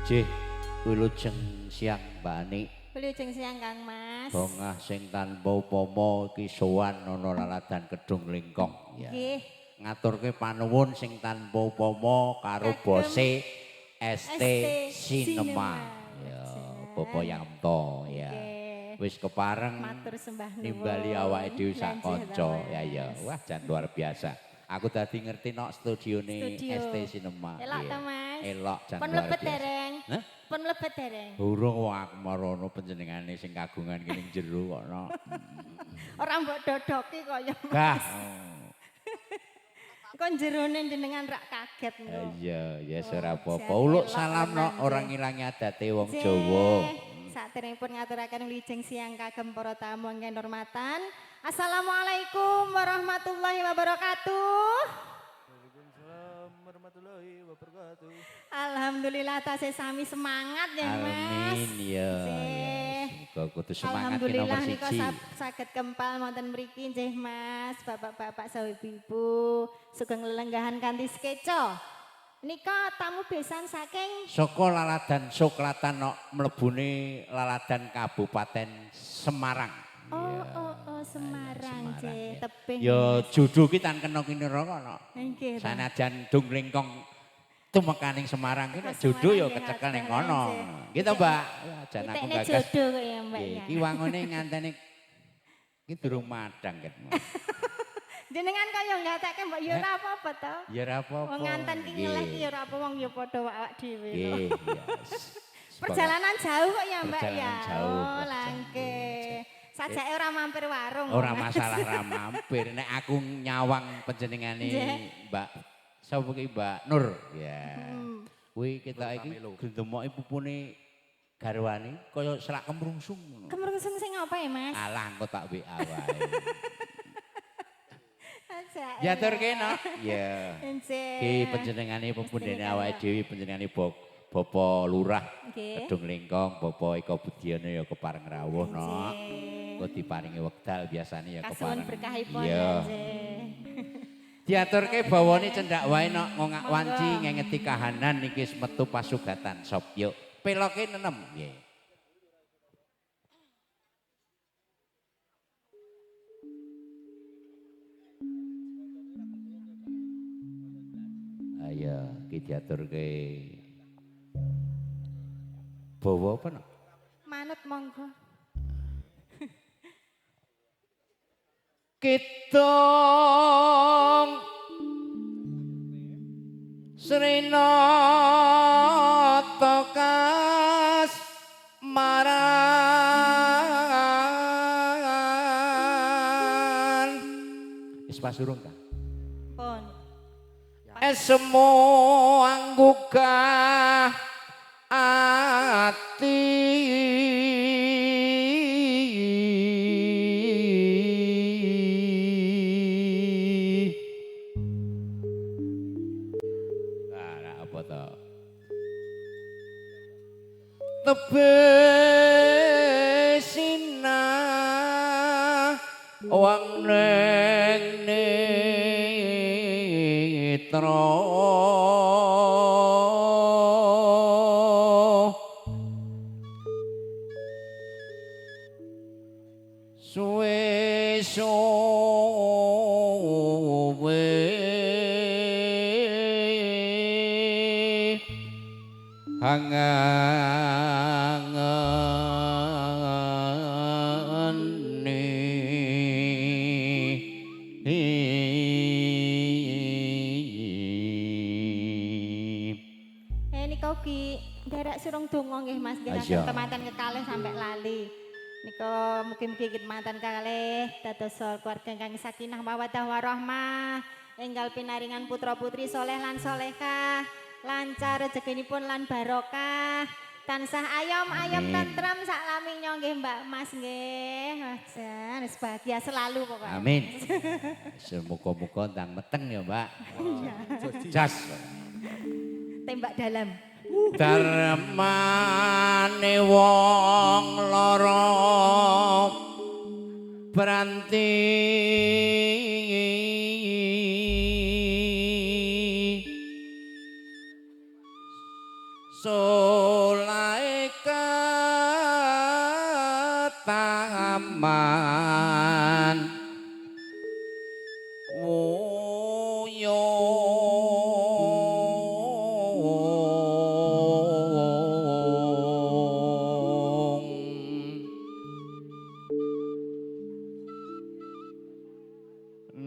Jih, wilujeng siang Mbak Ani. Wilujeng siang Kang Mas. Bongah sing tanpa upama iki sowan ana laladan Kedung Lengkong. Ya. Nggih. Ngaturke panuwun sing tanpa upama karo bose ST Cinema. Ya, Bapak Yanto ya. Wis kepareng matur sembah nuwun. Nimbali awake dhewe sak kanca. Ya ya. Wah, jan luar biasa. Aku tadi ngerti nok studione ST Cinema. Elok ta Mas? Elok jan pun luar mlebet biasa. Dereng. Hah? Pun mlebet dereng. Urung wong aku marono panjenengane sing kagungan kene jero kok nok. Ora mbok dodoki kaya. Gah. Kok jerone jenengan rak kaget engko. Iya, ya ora apa-apa. Uluk salam nok ora ngilangi adate wong Jawa. Saderengipun ngaturaken wilujeng siang kagem para tamu ingkang hormatan. Assalamualaikum warahmatullahi wabarakatuh. Waalaikumsalam warahmatullahi wabarakatuh. Alhamdulillah tasih sami semangat ya Mas. Amin ya. Muga kudu semangat ki nomor Alhamdulillah nika 1. saged kempal wonten mriki nggih Mas, bapak-bapak saha ibu-ibu sugeng lelenggahan kanthi sekeca. Nika tamu besan saking saka Laladan Soklatan nok mlebune Laladan Kabupaten Semarang. Oh, oh, oh, Semarang, nggih, tebih. Ya judu ki tan kena kinira nok. Nggih. Sanajan Dung Lengkong tumekaning Semarang ki nek judu ya kecekel ning kono. Nggih to, Mbak? Jan aku gagas. Judu kok ya, Mbak ya. Iki wangune nganteni iki durung madang ket. Jenengan kaya ngatekke mbok ya ora apa-apa to. Ya ora apa-apa. Wong nganten ki ngeleh ki ya ora apa wong ya padha awak dhewe. Nggih, Perjalanan jauh kok ya, Mbak ya. Oh, langke. Sajake ora mampir warung. Ora masalah ora mampir. Nek aku nyawang panjenengane Mbak sapa ki Mbak Nur ya. Kuwi kita iki gendemoke pupune garwane kaya selak kemrungsung ngono. Kemrungsung sing apa ya, Mas? Alah engko tak WA wae. Ya turke no. Ya. Ki panjenengane pepundhene awake dhewe panjenengane Bapak Lurah Kedung Lengkong, Bapak Eko Budiono ya kepareng rawuh no. Kok diparingi wekdal biasane ya kepareng. Kasuwun berkahipun ya. Diaturke bawane cendhak wae nok ngongak wanci ngengeti kahanan niki wis metu pasugatan sop yuk. Peloke nenem nggih. Ayo ki diaturke bawa apa nok? Manut monggo. Kidung Srinata kas maran. Wis pasurung ta? Pun. Esmo anggugah ati. Apa to? Tebih sinah wang neng nitra suwe suwe hangane. Nika ugi nderek surung donga nggih Mas, nggih temanten kekalih sampai lali. Nika mugi-mugi kemanten kalih dados keluarga ingkang sakinah mawaddah warahmah, enggal pinaringan putra-putri soleh lan solehah, lancar rezekinipun lan barokah, tansah ayom-ayom tentrem sak laminyo nggih Mbak Mas nggih. Wah jan wis bahagia selalu pokoknya. Amin. Semoga-moga ndang meteng ya Mbak. Jas. Tembak dalam. Darmane wong lara branti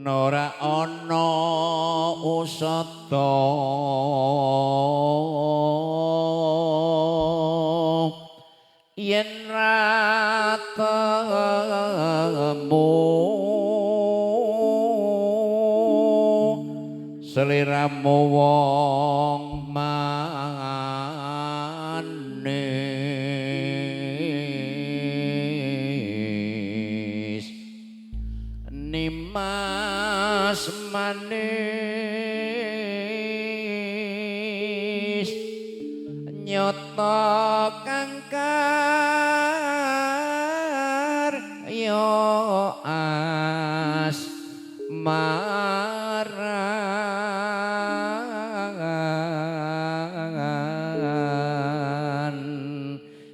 Ora ana usada yen ra temu sliramu wong manis nimas manis nyata kang karya asmaran.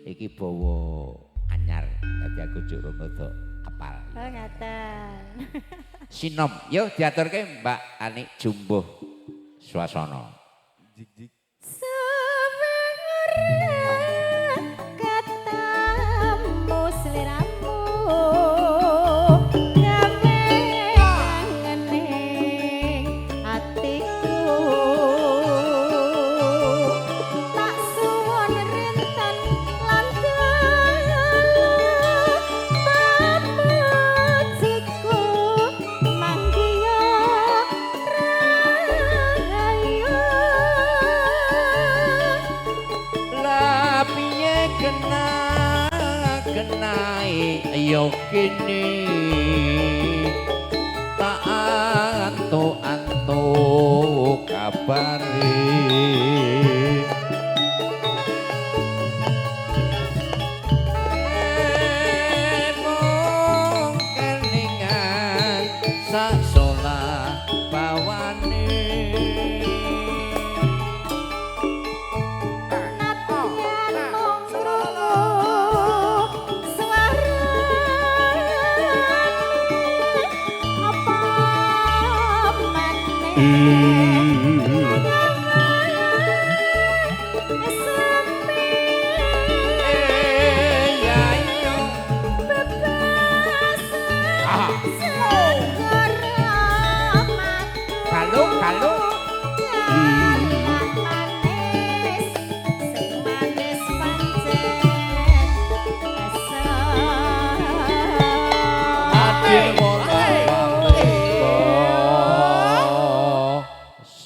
Iki bawa anyar dadi aku durung rada apal. Oh ngaten. Sinom, yo diaturke Mbak Anik Jumbuh Swasana. Jik jik. Ketemu sliramu gawe kangening atiku tak suwun rinten lan papajiku manggiya rahayu. Lah piye kena kenai yo kini tak antu-antu kabare. Mung kelingan sak solah bawane. Nadyan mung krungu swarane apa maneh sepi Ya iya. bebasan segara madu. Kalung, kalung. Dalah manis sing manis pancen asem. Adil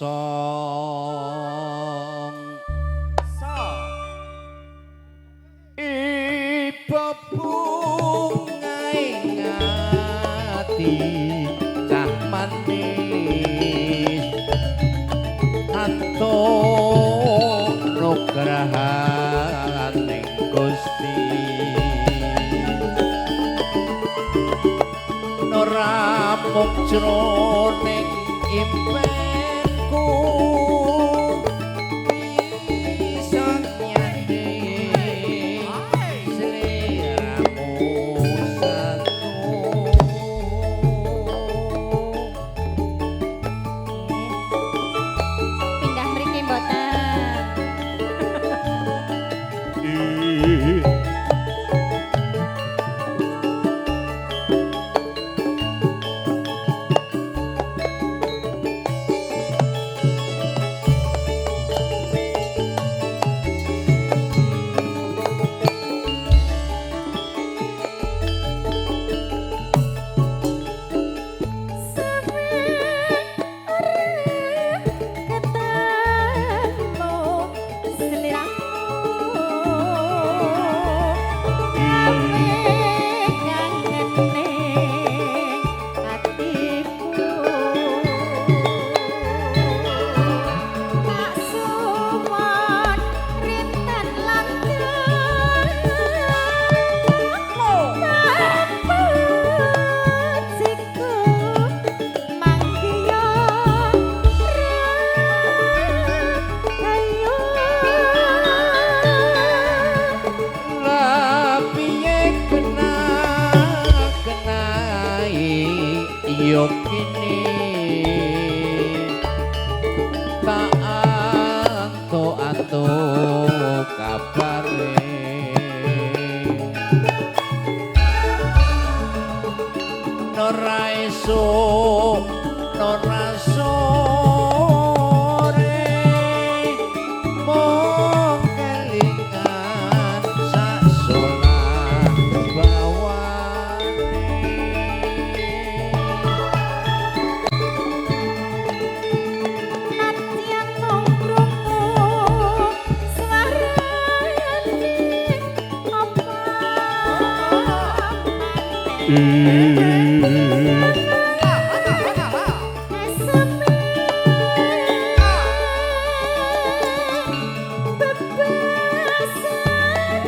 song So. iba bungae ati cah manis antuk nugrahaning Gusti ora mung jroning impenku bisa nyanding sliramu satu. Pindah mriki mboten. Ketemu sliramu gawe kangening atiku tak suwun rinten lan papajiku manggiya rahayu. Lah piye kena kenai yo kini tak antu-antu kabare ora Esuk ora sore mung kelingan sak solah bawane. Nadyan mung krungu swarane apa maneh eseme bebasan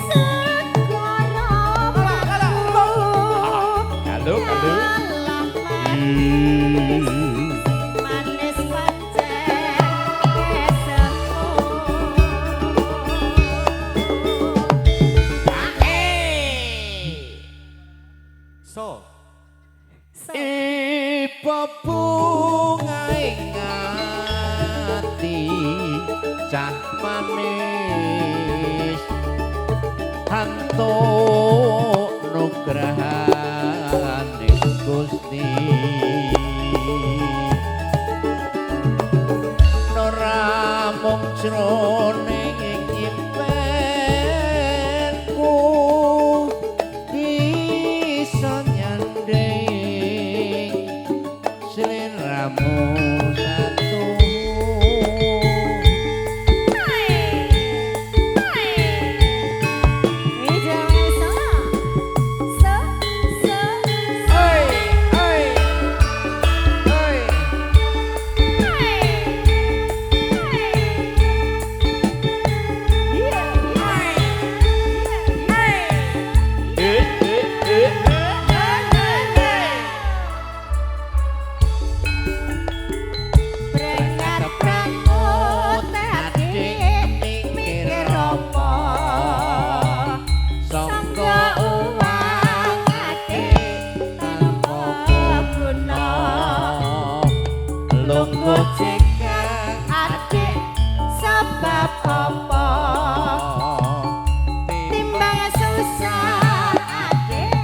segara mlaku. Halo, halo. Kalah manis, manis pancen esemu. So. So. Ipo bungaing ati cah manis antuk nugrahane Gusti. Ora mung jroning impenku bisa nyanding sliramu satu. Oi, oi, oi. Eh, eh, eh. Prengat prangut adik mikir apa sangka uang adik tanpa guna. Lungguh cekak Adik sebab apa timbang susah adik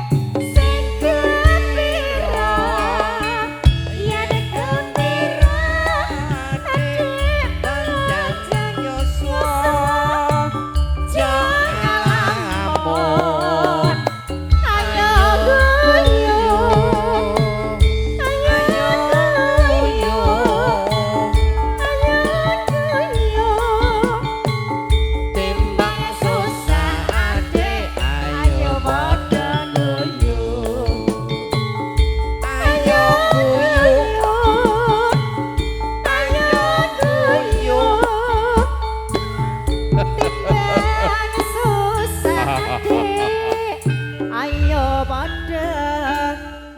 sing gembira yen gembira adik panjang yuswa jangan lamun. Ayo guyu, ayo guyu, ayo guyu timbang susah adik ayo padha guyu, ayo ayo guyu, ayo guyu timbang susah adik ayo padha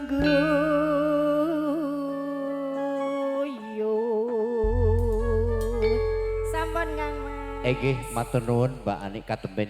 guyu. Sampun Kang Mas. Nggih, matur nuwun Mbak Anik katemben.